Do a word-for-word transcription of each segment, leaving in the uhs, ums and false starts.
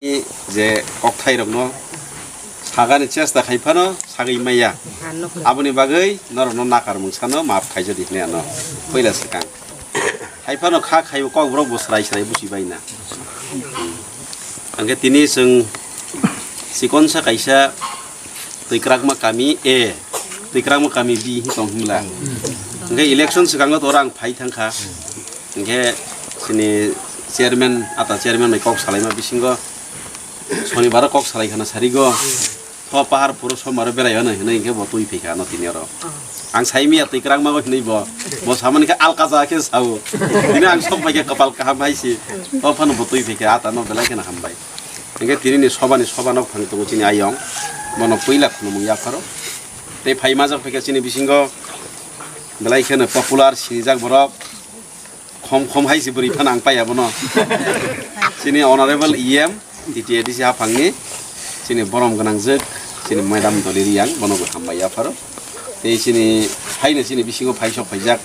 Je kokthai rokno sagani chesta khai phano sagwi maya. Aboni bagwi norokno nakar mungsano maaf khaijadi hinwi ano puila swkang. Hai phano kha khaibo kokborok bo swrai swrai buchi baina. Hwnkhe tini chwng chikonsa kaisa Twikrakma kami A, Twikrakma kami B hin tong himla. Hwnkhe election swkango to orang phai thangkha. Hwnkhe chini chairman, ata chairman bai kok salaima bisingo Sonibaro kok salai khana sarigo. Tho pahar puro somaro berai hwnwi hwnwi hwnkhe bo twi phaikha ano tini oro. Ang sai miya Twikrakma go hinwi bo. Bo samani khe alka ja khe sao. Tini ang sok phaikha kapal kaham hai si. Tho phano bo twi phaikha ata no belai kheno hambai. Hwnkhe tini ni soba ni soba nok phang tongo chini ayong. Bono puila khulumung yapharo. Tei phai majak phaikha chini bisingo belai kheno popular sinijak borok. Khom khom hai si bwrwi phano ang paiya bono. Chini honorable E M, T T A D C haphangni, chini borom gwnangjwk, chini madam Doli Riyang, bono bo hambai yapharo. Tei chini haino chini bisingo phai sok phaijak.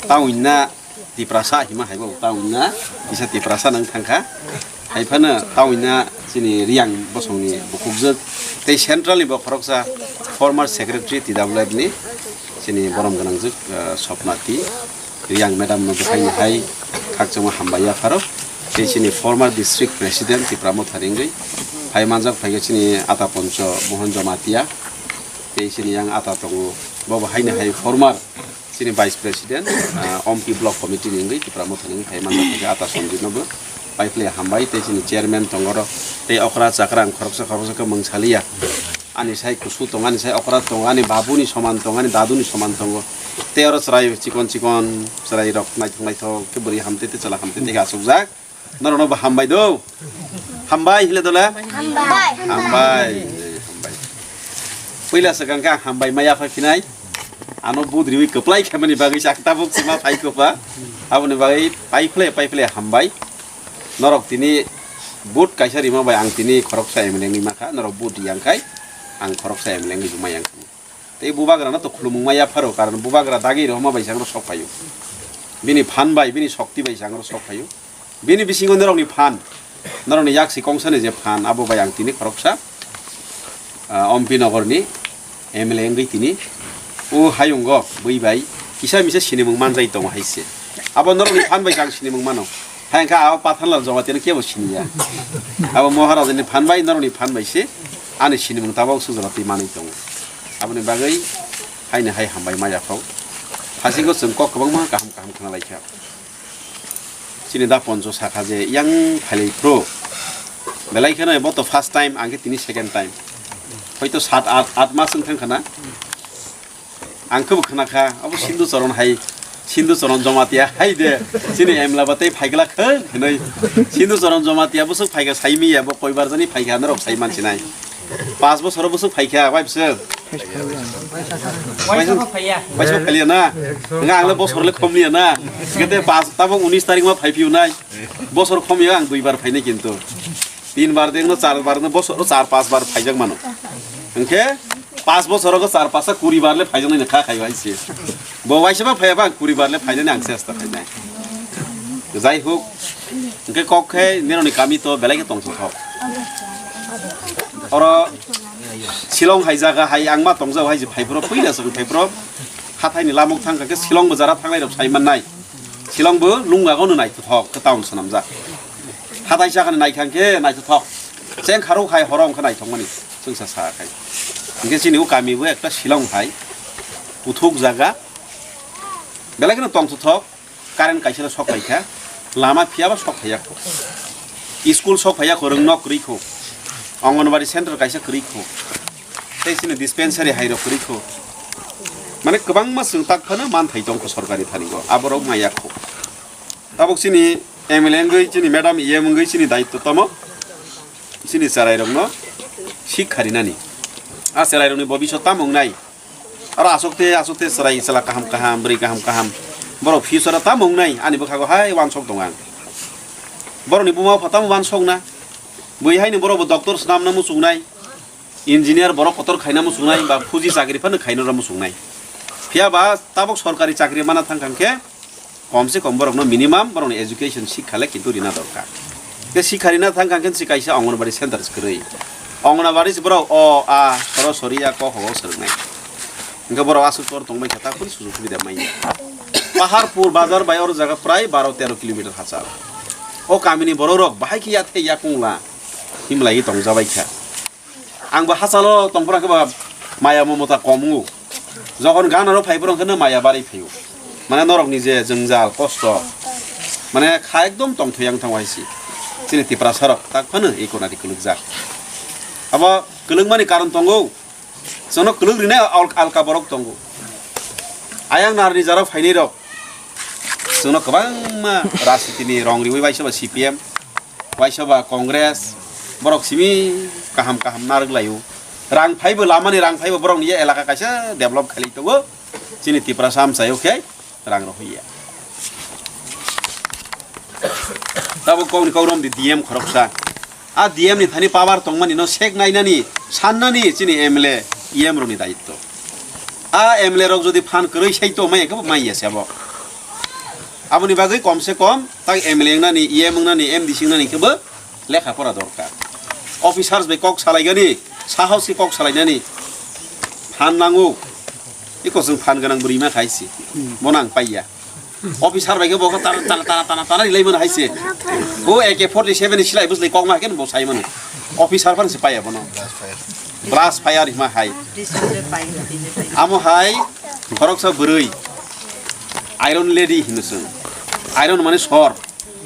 Taunna Tiprasa hima haibo taunna, kisa Tiprasa nang thangkha. Hai phano taunna chini Riyang bosongni bukhukjwk. Tei central ni bo khoroksa former secretary T W F ni chini borom gwnangjwk, ah, Sopna T. Riyang madam no bwkhaini hai khakchangma hambai yapharo. Tei chini former district president Tipra Motha ni wngwi phai manjak phaikhe chini ata poncho Mohan Jamatia. Tei chini yang ata tongo, bobo haino hai former chini vice president, ah, Ompi block committee ni wngwi Tipra Motha ni wngwi phai manjak phaikhe ata Sanjit no bo pai phle hambai. Tei chini chairman tongo oro, tei okra chakra ang khoroksa khoroksa khe mung saliya. Ani sai kusu tongo, ani sai okra tongo, ani babuni soman tongo, ani daduni soman tongo. Tei oro chwrai chikon chikon chwrai rok naithok naithok khe bwrwi hamtwi tei chwla hamtwi tei khe achukjak. Norokno bo hambai do. Hambai hile dole? Hambai. Hambai. Hambai. Puila swkang khe ang hambai ma yaphai phinai. Ano budriwi kwplai khaimani bagwi sak tabuk sima phai kwpha. Aboni bagwi paiphle paiphle hambai. Norok tini vote kaisa rima bai ang tini khoroksa M L A wngwi makha, norok vote riyang khai ang khoroksa M L A wngwi bo mayang. Tei bubagrano to khulumung ma yapharo, karon bubagra dagi rohorma bai se ang rok sok phaio. Bini phan bai, bini shokti bai se ang rok sok phaio. Bini bisingo norokni phan, norokni yaksi kongsani je phan, abo bai ang tini khoroksa, ah, Ompi Nogorni M L A wngwi tini o hayungo bui bai kisa misa sinimung manjai tongo hai se. Abo norokni phan bai se ang sinimung mano. Hai wngkha abo Pathanlal Jamatia no kebo siniya. Abo Maharajani phan bai norokni phan bai se ani sinimung tabok sujora twi manwi tongo. Aboni bagwi haino hai hambai ma yaphao. Hasingo chwng kok kwbangma kaham kaham khna lai kha. Chini da poncho sakha je yang phailai phro. Belai kheno bo to first time, ang khe tini second time. Hoito sat at, at mas wng thang khana. Ang khe bo khna kha, abo Sindhu Charan hai, Sindhu Charan Jamatia hai de, chini emla ba tei phaigla khwng hinwi. Sindhu Charan Jamatia bwswk phaikha sai miya, bo koibar jani phaikha norok sai mansinai. Pas bosoro bwswk phaikha, bai bwswk? Waisa phaiya. Waisa phaiya na? Nga ang le bosor le khom liya na? Gete pas tabok unis tarik ma phai phiu nai. Bosor khom ya ang dui bar phainai kintu. Tin bar dengno, char bar no, bosoro char pas bar phaijak mano. Hwnkhe pas bosoro go char pasa kuri bar le phaijaknai kha khai hai se. Bo waisa ba phaiya ba ang kuri bar le phainani ang chesta khainai. Jai hok, hwnkhe kok khe nironi kami to belai khe tongthok. Oro Shillong hai jaga hai ang ma tongjao hai je phaiphro puila song phaiphro. Hathaini lamok thangkha khe Shillong bo jara thanglai rok sai mannai. Shillong bo Lungga gono naithothok khe town swnamjak. Hathai sakani naithang khe naithothok. Cheng kharok hai horo wngkha naithokmani chwngsa sa khai. Hwnkhe chini o kami bo ekta Shillong hai kuthuk jaga. Belai kheno tongthothok, current kaisa no sok phaikha, lama phiyaba sok phaiya kho. School sok phaiya kho, rwngnok kwrwi kho. Anganwadi center kaisa kwrwi kho. Tei chini dispensary hai rok kwrwi kho. Mane kwbangma chwng tak phano manthai tong kho sorkari thani go. Aborok maya kho. Tabuk chini M L A wngwi, chini madam E M wngwi chini daitto tamo? Chini chwrairokno sikha rinani. A chwrairokni bobiswt tamo wngnai? Aro aswk te, aswk te chwrai chwla kaham kaham, bwrwi kaham kaham. Borok future o tamo wngnai? Ani bwkhago hai uansuk tongo ang. Borokni buma bupha tamo uansuk na? Bui haino borok bo doctor swnamna muchungnai. Engineer borok kotor khaina muchungnai ba fuji chakri phano khaina rw muchungnai. Phiya ba tabuk sorkari chakri mana thang thang khe kom se kom borokno minimum borokni education sikha le kintu rina dorkar. Tei sikharina thang kha khe si kaisa Anganwadi center se kwrwi. Anganwadi se borok o, a, soro sori ya, ko, ho, swrwngnai. Hwnkhe borok aswk tor tongbai kha, ta phano sujug subida manya. Paharpur bazar bai oro jaga prai baro tero kilometer hachal. O kamini borok rok bahai khe yathai yakung la himlaiwi tongjabai kha. Ang bo hachalo tongphuru khe ba maya momota kom wngo. Jokhon ganaro phaiphuru khe no maya bari phaio. Mane norokni je jwngjal, kosto, mane kha ekdom tongthoi yang thango hai se. Chini Tiprasa rok tak phano ei konati kwlwkjak. Abo kwlwngmani karon tongo. Chwngno kwlwk rinai al-, alka borok tongo. Ayang narni jara phainai rok. Chwngno kwbangma rajnitini rong riwi waisa ba C P M, waisa ba Congress, borok simi kaham kaham narwk laio. Rang phaibo, lamani rang phaibo borokni ye elaka kaisa develop khailai tongo. Chini Tiprasa amchaio khe rang rohorya. Tabuk kokni kok romdi D M khoroksa. A D M ni thani power tongmani no sek nainani, sannani chini M L A, E M rokni daitto. A M L A rok jodi phan kwrwi sai to maya khe bo manya se abo. Aboni bagwi kom se kom tak M L A wngnani, E M wngnani, M D C wngnani khe bo lekha pora dorkar. Officers bai kok salaigani, sahos khe kok salainani phan nango. Iko chwng phan gwnang bwrwi ma khai se. Bono ang paiya. Officer bai khe bo tana, tana, tana, tana, tana rilai mano hai se. O A K forty seven ni silai bwswlai kokma hai khe bo sai mano. Officer phan se paiya bono. Blast fire hima hai. Amo hai khoroksa bwrwi Iron Lady hino chwng. Iron mane sor.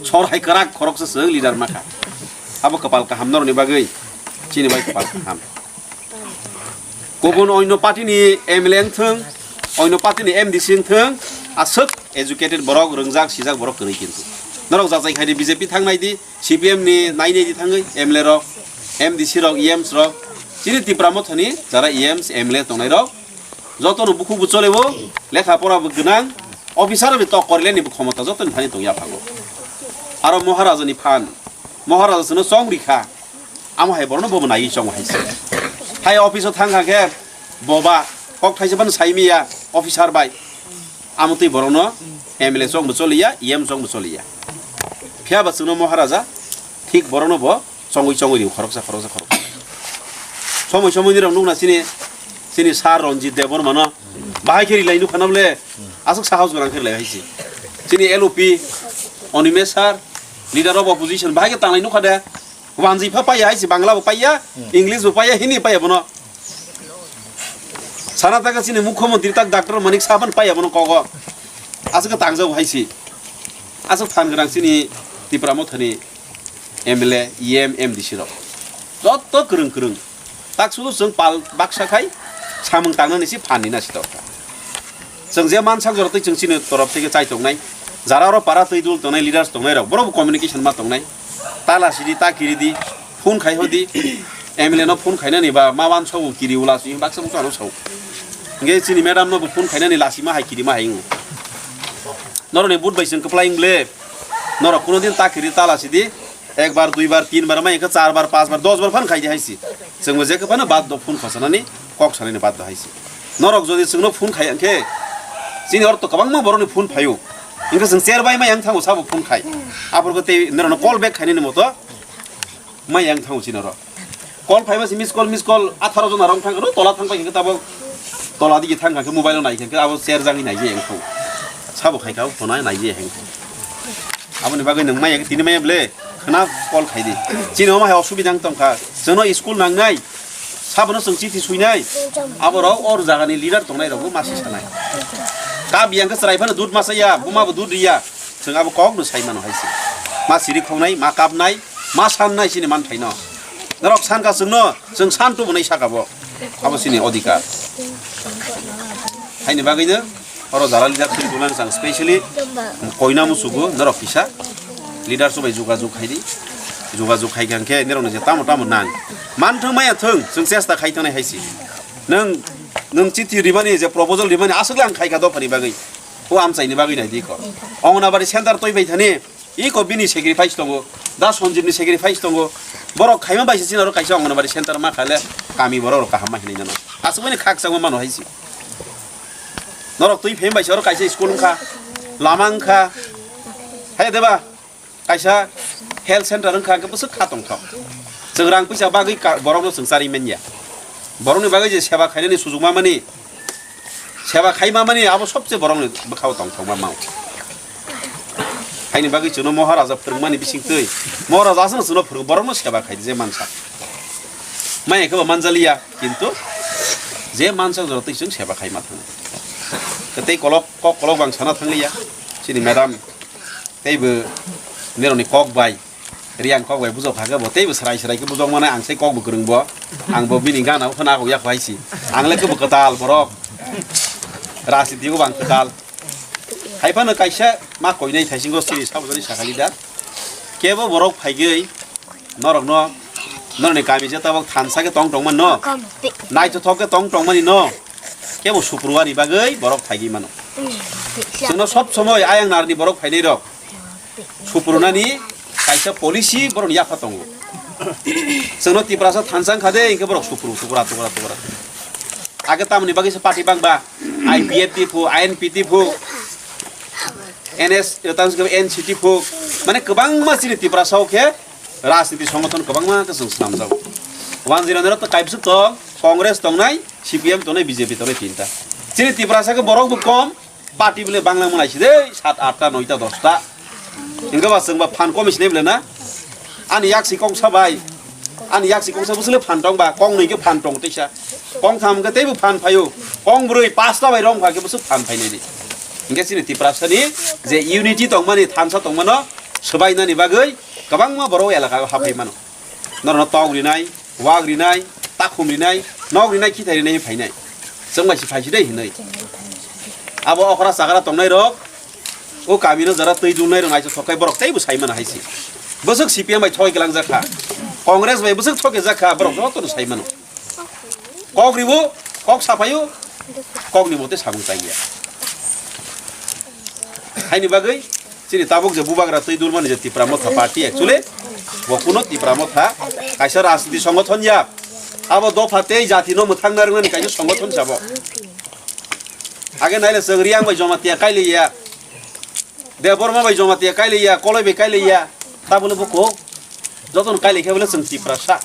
Sor hai kwrak khoroksa chwng leader ma kha. Abo kwpal kaham norokni bagwi. Chini bai kwpal kaham. Kubun onno party ni M L A wngthwng, onno party ni M D C wngthwng, aswk educated borok, rwngjak, sijak borok kwrwi kintu. Norok jachai khaidi B J P thang naidi, C P M ni nai naidi thangwi M L A rok, M D C rok, E Ms rok, chini Tipra Motha ni jara E Ms, M L A tongnai rok, joto no bukhuk bo chole o, lekha pora bo gwnang, officer rok ni tok korilai ni bo khomota joto ni thani tong yaphago. Aro Maharaja ni phan, Maharaja chwngno chong rikha. Amo hai borokno bobo naiwi chongo hai se. Hai office o thang kha khe boba kok thaisa phano sai miya officer bai. Amo twi borokno M L A chongbo choliya, E M chongbo choliya. Phiya ba chwngno Maharaja thik borokno bo chongwi chongwi rio khoroksa khoroksa khoroksa. Somoi somoi ni rok nukna chini, chini Sir Ranjit Debbarma no bahai khe rilai nukha na bole aswk sahos gwnang khe rilai hai se. Chini L O P Animesh sir, leader of opposition bahai khe tanglai nukha de. Wanjwi pha paiya hai se, Bangla bo paiya, English bo paiya, Hindi paiya bono. Sana taka chini mukhyamantri tak Doctor Manik Saha phan paiya bono kogo. Aswk tangjao hai se. Aswk phan gwnang chini Tipra Mothani M L A, E M, M D C rok. Jotto kwrwng kwrwng. Tak sudu chwng pal baksa khai samung tangnani se phan ni na si torkha. Chwng je mansak jora twi chwng chini torop theke chai tongnai. Jara oro para twi dul tongnai, leaders tongnai rok, borok bo communication ma tongnai. Ta lasi di, ta kiri di, phone khai hodi. M L A no phone khainani ba ma wansogo kiri ula si baksa buksa ano sao. Hingke chini madam no bo phone khainani lasi ma hai kiri ma hai wngo. Norok ni but bai chwng kwplai wng ble. Norok kuno din ta kiri ta lasi di. Ekbar, duibar, tinbar, mai hwnkhe charbar, pachbar, dosbar phan khaidi hai se. Chwngbo jekhe phano baddo phone khosanani, kok sanani baddo hai se. Norok jodi chwngno phone khai hwnkhe, chini orok to kwbangma borokni phone phaio. Hwnkhe chwng cher bai mai yang thango sabo phone khai. Aphuru tei norokno call back khainani moto mai yang thango chini oro. Call phaiba se miss call, miss call atharo jona rong thang khe tola thang pai hwnkhe tabok tola dige thang kha khe mobile o nai khe abo cher jagwi nai je yang thango. Sabo khai kha phone nai je hwnkhe. Aboni bagwi nwng maya tini maya ble khna call khai di. Chini omo hai osubida wng tong kha. Chwngno school nangnai. Sabono chwng chithi suinai. Aborok or jagani leader tongnai rokbo masi sanai. Kap yang khe chwrai phano dud masa ya, buma bo dud riya. Chwng abo kok no sai mano hai se. Ma siri khongnai, ma kapnai, ma sannai chini man thaino. Norok san kha chwngno, chwng san tubu nai saka bo. Abo chini odhikar. Haini bagwi no Oro jara leader twi bulang chang specially koina musugo norok kisa leader sobai jogajog khaidi, jogajog khai kha hwnkhe norokno je tamo tamo nang manthwng maya thwng chwng chesta khai tongnai hai se. Nwng, nwng chithi rimani je proposal rimani aswk le ang khai kha dophani bagwi, o amchaini bagwi nai di kho. Anganwadi center twi bai thani. Iko bini sacrifice tongo, da Sanjib ni sacrifice tongo. Borok khaima bai se chini oro kaisa Anganwadi center ma khale kami borok rok kaham ma hinwi nano. Aswk mani khakchangma mano hai se. Norok twi phem bai se oro kaisa school wngkha, lama wngkha. Hai deba kaisa health center wngkha, hwnkhe bwswk kha tongthok. Chwng rang puisa bagwi ka-, borokno chwng charwi manya. Borokni bagwi je seba khainani sujuk mamani, seba khai mamani abo sobse borokni bwkhao tongthokma mao. Haini bagwi chwngno Moharaja phwrwngmani bisingtwi, Moharaja aswkno chwngno phwrwngo, borokno seba khai je mansa. Maya khe bo manjaliya, kintu je mansa jora twi chwng seba khai ma thangwi. Tei kolok, kok kolok bang sana thangliya. Chini madam teibo nirokni kok bai, Riang kok bai bujok kha khe bo teibo srai srai khe bujok mano, ang sai kok bo kwrwng bo. Ang bo bini gana o khna kok yak hai si. Ang le khe bo kwtal borok. Rajniti o bang kwtal. Hai phano kaisa ma koinai thaisingo siri sabujani sakhali da. Kebo borok phaigwi norokno, norokni kami je tabok thansa khe tong tong mano. Naithothok khe tong tong mani no. Kebo supruani bagwi borok phaigwi mano. Chwngno sob somoi ayang narni borok phainai rok. Suprunani kaisa policy borokni yapha tongo. Chwngno Tiprasa thansa wngkha de, hinkhe borok supru, tukra, tukra, tukra. Age tamoni bagwi se party bangba, I P F T phu, I N P T phu, N S, tamo se N C T phu, mane kwbangma chini Tiprasa o khe rajniti songothon kwbangma khe chwng swnamjago. One zero nero to kaibwswk tong, Congress tongnai, C P M tongnai, B J P tongnai tinta. Chini Tiprasa khe borok bo kom, party bole bangla mwnai si de, sat, atta, noita, dosta. Hinkhe ba chwng ba phan komi sinai bole na? Ani yak si kongsa bai. Ani yak si kongsa bwswk le phan tong ba, kong nwi khe phan tong teisa. Kong tham khe teibo phan phaio. Kong brwi pasta bai rong kha khe bwswk phan phainai di. Hinkhe chini Tiprasa ni je unity tongmani, thansa tongmano swbainani bagwi kwbangma borok elaka o haphai mano. Norokno tok rinai, wak rinai, takhum rinai, nok rinai, khithai rinai phainai. Chwng bai si phai si dei hinwi. Abo okra chakra tongnai rok, o kami no jara twi dungnai rok naisok thokai borok teibo sai mano hai si. Bwswk C P M bai thoi glang jakha. Congress bai bwswk thoke jakha borok joto no sai mano. Kok ribo, kok sapaio, kok ni mote samung tangya. Haini bagwi chini tabuk je bubagra twi dulmani je Tipra Motha Party, actually bo kuno Tipra Motha kaisa rajniti songothon ya. Abo dopha tei jati no mwthang narwknani kaisa songothon sabo. Age naile chwng Riang bai Jamatia kaile ya, Debbarma bai Jamatia kaile ya, Koloi bai kaile ya, tabule buko jotono kaile khe bole chwng Tiprasa.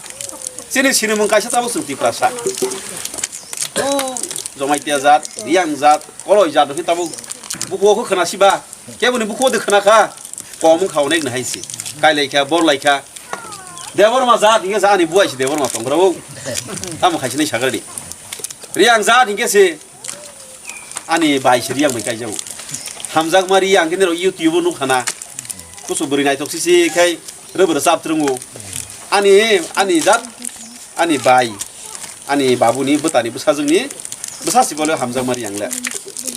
Chini sinimung kaisa tabuk chwng Tiprasa. O Jamatia jat, Riang jat, Koloi jat hwnwi tabuk bukuo khe khna siba. Keboni bukuo de khna kha. Kom wng kha onek nahai si. Kailai kha, bor lai kha. Debbarma jat hingke sa ani buai si Debbarma tong kha o. Tamo khai sinai sagradi. Riang jat hingke se ani bai si Riang bai kaijago. Hamjakma Riang khe nero YouTube o nuk khana. Kusu bwrwi naithok sisi khai rwbwrw chap trwngo. Ani, ani jat, ani bai, ani babuni bwtani bwsajwkni bwsa si bole hamjakma Riang le.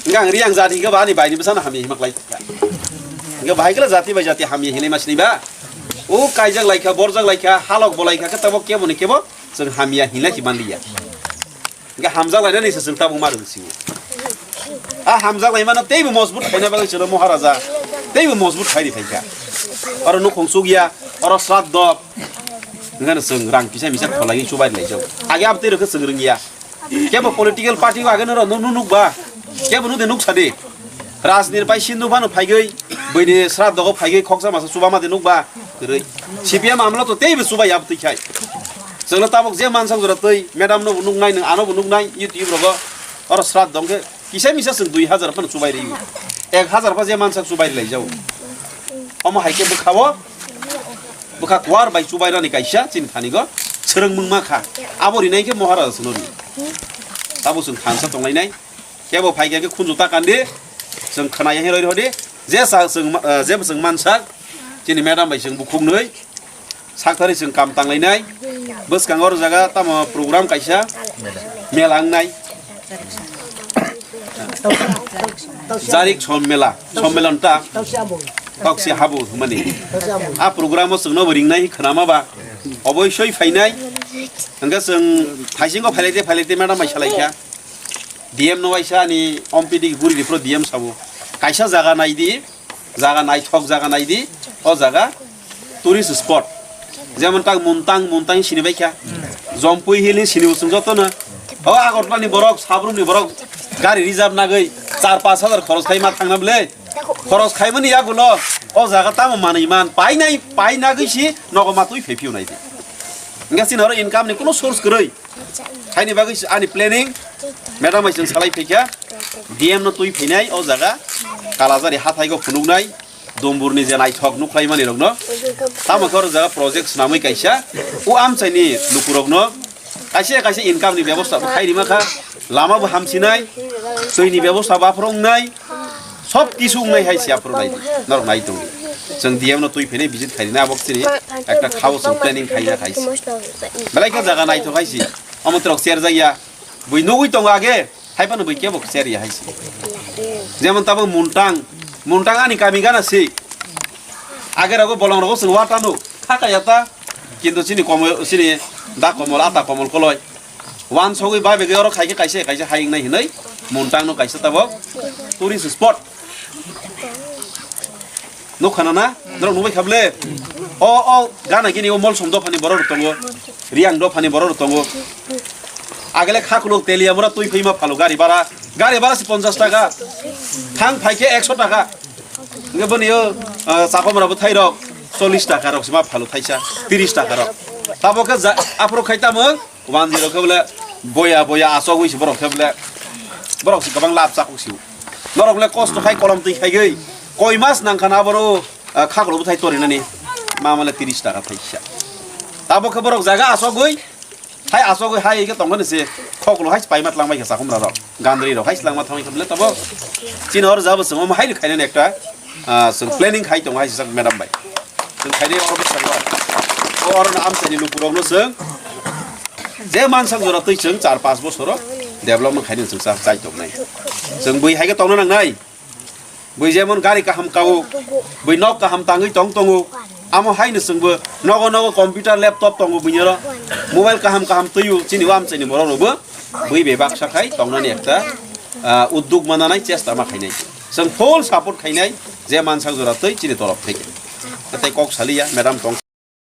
Hingke ang Riang jat hingke ba ani baini bwsano hamya hima klai kha. Hingke bahai khe jati bai jati hamya hinwi ma sini ba. O kaijak lai kha, borjak lai kha, halok bo lai kha, khe tabok kebo ni kebo chwng hamya hinlai si man liya. Hingke hamjak lainani se chwng tabuk ma rwng singo. A hamjak laimano teibo mojbut khaina bagwi chwngno Moharaja teibo mojbut khairi phaikha. Oro nukhung chukya, oro sraddho. Hingkhe chwng rang kisa misa kholaiwi chubai laijak. Age abtwi rwkhe chwng rwngya. Kebo political party o age noro nunu nukba. Kebo nude nuksa de. Rajnir pai Sindhu phano phaigwi, bwini sraddho phaigwi khoksa masa chuba ma de nukba. Kwrwi. C P M amlo to teibo chubai abtwi khai. Chwngno tabuk je mansak jora twi, madam no bo nuknai, nwng ano bo nuknai, YouTube rogo. Oro sraddho hwnkhe kisa misa chwng dui hajar phano chubai rwi. Ek hajar pha je mansak chubai rwi laijao. Omo hai khe bwkha o, bwkha kuar bai chubai rani kaisa chini thani go swrwng mung ma kha. Abo rinai khe Moharaja swngo ri. Tabuk chwng thansa tonglainai. Kebo phai khe khunju ta kandi. Chwng khna ya hiroi rodi. Je sa chwng ma-, eh, je chwng mansak. Chini madam bai chwng bukhuk nwi. Sakthari chwng kam tanglainai. Bwskango oro jaga tamo program kaisa. Mela wngnai. Jarik som mela. Som mela nta. Toksi habu hwnmani. A program o chwngno bo ringnai khnama ba. Oboisoi phainai. Hwnkhe chwng thaisingo phailaite phailaite madam bai salaikha. D M no waisa ani ompiti guri ripro D M sabo. Kaisa jaga naidi, jaga naithok jaga naidi, o jaga tourist spot. Jemon tang Muntang, Muntang sini baikha. Jompui Hill ni sini usung joto na. O Agartala ni borok, Sabrum ni borok, gari reserve nagwi char pash hajar khoros khai ma thangna bwle. Khoros khaimani yagulo o jaga tamo manwi man, painai, painagwi si nogo ma twi phai phiyunai di. Hingke chini oro income ni kuno source kwrwi. Haini bagwi si ani planning, madam bai chwng salai phaikha, D M no twi phainai o jaga, Kalajari hathaigo phunuknai, Dumburni je naithok nukhlaimani rokno. Tamo khe oro jaga project swnamwi kaisa, o amchaini lukurokno kaisa kaisa income ni bebosta bo khai rima kha, lama bo hamsinai, twi ni bebosta bo aphuru wngnai, sob kisu wngnai hai si aphuru nai, norok nai tongo. Chwng D M no twi phainai visit khairina abo chini ekta khao chwng planning khaina khai si. Belai khe jaga naithok hai si, omo trok cher jaya, bui nugwi tongo age, hai phano bui kebo cher ya hai si. Jemon tabo Muntang, Muntang ani kami gana si. Age rogo bolong rogo chwng watano, khaka yata, kintu chini komol, chini da komol, ata komol koloi. Wan sogwi bai begwi oro khaikhe kaisa kaisa hayung nai hinwi Muntang no kaisa tabok tourist spot. Nukha na na? Norok nukbai kha ble? O, o, gana gini o Molsom dophani borok rok tongo. Riang dophani borok rok tongo. Agele khakuluk Teliamura twi phaima phalo gari bara. Gari bara si ponchash taka. Thang phaikhe ekso taka. Hingke boni o, ah, chakomra bwthai rok chollish taka rok si ma phalo thaisa, tiris taka rok. Tabo khe ja-, aphuru khai tamo. Wanjwi rok khe bole boya boya achogwi se borok khe bole, borok se kwbang lab chakuk se. Norok le kosto khai kolom twi khaigwi koi mas nang kha na boro, ah, khaklo bwthai torinani ma male tiris taka thaisa. Tabo khe borok jaga achogwi hai achogwi hai khe tongmani se khoklo hai se paima tlangbai khe chakhumra rok gandri rok hai se langma thangwi khe bole tabo chini hor jabo chwng omo hai khainani ekta. Ah, chwng planning khai tongo hai sijak madam bai. Chwng khainai oro bwskango. O oro no amchaini lukurokno chwng je mansak jora twi chwng char panch bosoro development khainai chwng chak chai tongnai. Chwng bui hai khe tongna nangnai. Bui jemon gari kaham kao, bui nok kaham tangwi tong tongo. Amo haino chwngbo nogo nogo computer, laptop tongo buini oro. Mobile kaham kaham twiyo chini o amchaini borok rokbo bui bebak sakhai tongnani ekta, ah, uddog mananai chesta ma khainai. Chwng full support khainai je mansak jora twi chini torop theke. Tei kok saliya, madam tong.